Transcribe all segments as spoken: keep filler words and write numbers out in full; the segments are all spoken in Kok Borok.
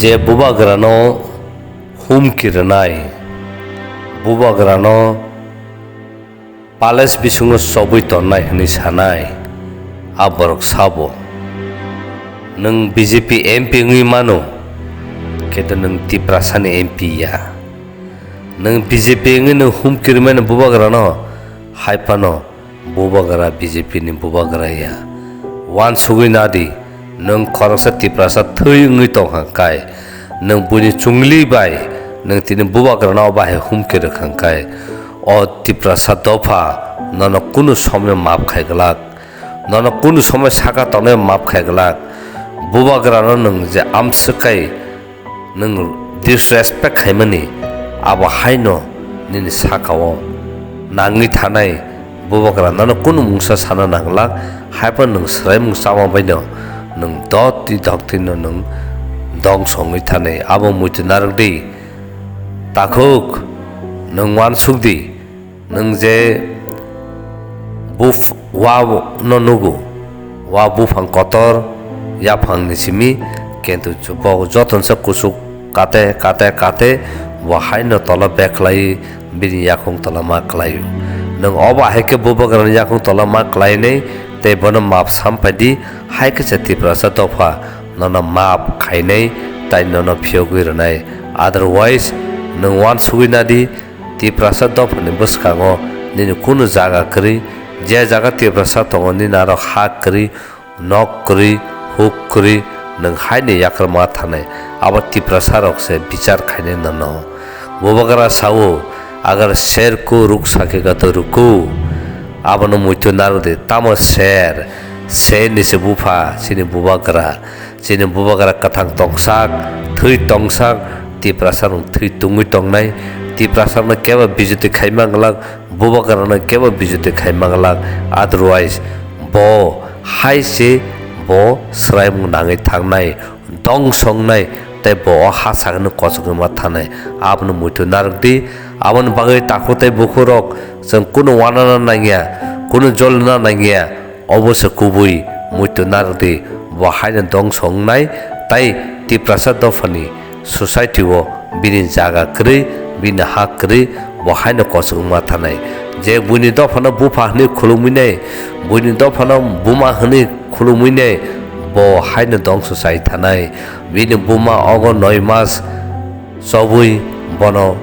Je bubagrano humki rwnai, bubagrano palace bisingo chobwi tonnai hwnwi sanai, a borok sabo, "Nwng B J P M P wngwi mano, kheto nwng Tiprasani M P ya. Nwng B J P wngwi nwng humki rwmani bubagrano, hai phano bubagra B J P ni bubagra ya. Uansugwi nadi, nwng khoroksa Tiprasa thwi wngwi tongkha kai, nwng buini chungli bai nwng tini bubagrano bahai humki rwkha kai, o Tiprasa dopha nono kunu somoi map khai glak, nono kunu somoi saka tongnai map khai glak. Bubagrano nwng je amswk kai nwng disrespect khaimani, abo haino nini sakao nangwi thanai bubagra nono kunu mungsa sana nanglak, haiphano nwng swraimung chama baino nwng dotwi doktwino nwng dongso wngwi thanai, abo muitu narwkdi. Takhuk, nwng uansukdi, nwng je buph-, wa no nugo, wa buphang kotor, yaphangni simi, kintu bo jotono se kuchuk kate, kate, kate, bo haino tola bek khlai, bini yakhung tola ma khlaio. Nwng obo hai khe bubagrani yakhung tola ma khlainai, tei bono map sampaidi, hai khe se Tiprasa dopha nono map khainai, tai nono phiyogwi rwnai. Otherwise, nwng uansugwi nadi, Tiprasa dophani bwskango nini kunu jaga kwrwi, je jaga Tiprasa tongo nini aro ha kwrwi, nok kwrwi, huk kwrwi, nwng haino yakarma thanai, abo Tiprasa rok se bichar khainai nono. Bubagra sao, "Agar sher ko ruk sakega to ruko." Abono muitu narwkdi, tamo sher, sher ni se bupha, chini bubagra. Chini bubagra kwthang tongsak, thwi tongsak, Tiprasa rok thwi tungwi tongnai, Tiprasa rokno kebo bijoti khai manglak, bubagra rokno kebo bijoti khai manglak, otherwise bo hai se bo swraimung nangwi thangnai, dongso wngnai, tei bo o ha sakno kochogwi ma thanai, abono muitu narwkdi, aboni bagwi takhuk tei bukhuk rok chwng kunu uanana nangya, kunu jolina nangya, Obo se kubui muitu narwkdi, bo haino dongso wngnai, tai Tiprasa dophani society o bini jaga kwrwi, bini ha kwrwi, bo haino kochok wngma thanai. Je buini dophano bupha hwnwi khulumwi nai, buini dophano buma hwnwi khulumwi nai, bo haino dongso chai thanai. Bini buma ogo noi mas chobwi bono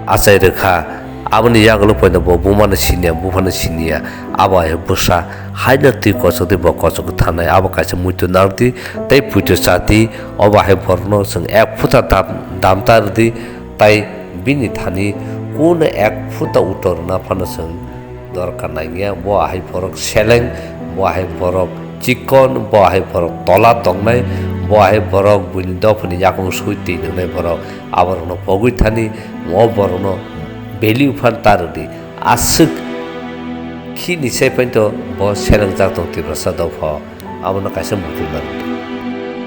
achai rwkha. Aboni yagulo poito bo bumano siniya, buphano siniya. Abo hai bwsa haino twi kochokdi, bo kochok thanai. Abo kaisa muitu narwkdi tei puito chati. Obo hai borokno chwng ek phuta dam-, damta rwdi, tai bini thani kunu ek phuta utor rwna phano chwng dorkar nangya. Bo ahai borok seleng, bo ahai borok chikon, bo ahai borok tola tongnai, bo ahai borok buini dophani yakung sui twi nwngnai borok. Aborokno pogwi thani, o borokno value phan ta rwdi. Aswk khini sai phaito bo selengjak tong Tiprasa dopha. Abono kaisa muitu narwkdi.